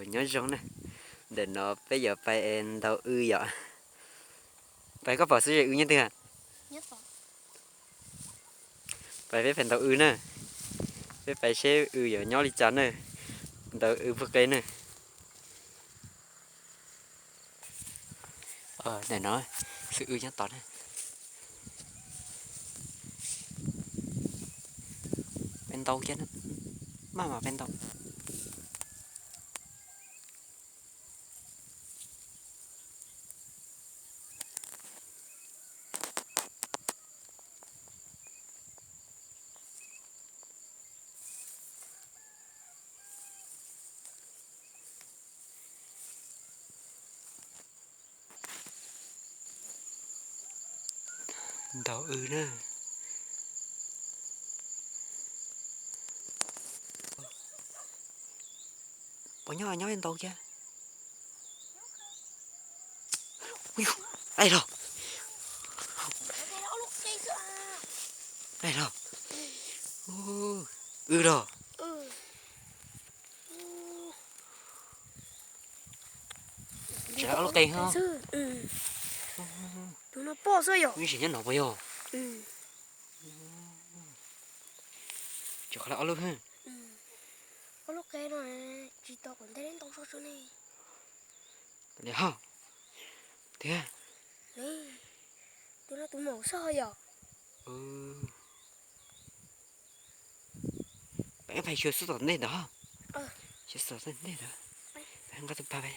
Nyob zoo na, ntawm no peb yuav pais ntaus w yom. Pais koj pom xwb es w nyob twg? Pais peb pais ntaus w na. Peb pais seb w yuav nyob li cas na. Ntaus w puag qe na. Ntawm no xwb w nyob tod na. Peb ntaus kiag, maj mam peb ntaus. Ntaus w na. Puas nyob nyob ntaus kiag. Daim los. Daim los. W los. Tseem ob lub qe ho. Tus no poj xwb yom. Ib sim nyob no puas yog? Tseem qhov ob lub. Ob lub qe no tsis tau kom ntej ntau so so ne. Li ho. Tiag. Tus no tus maum xwb ho yom. Peb pais xyuas xub tom ntej ntawd. Xyuas xub tom ntej ntawd. Peb nqa tus pag peb.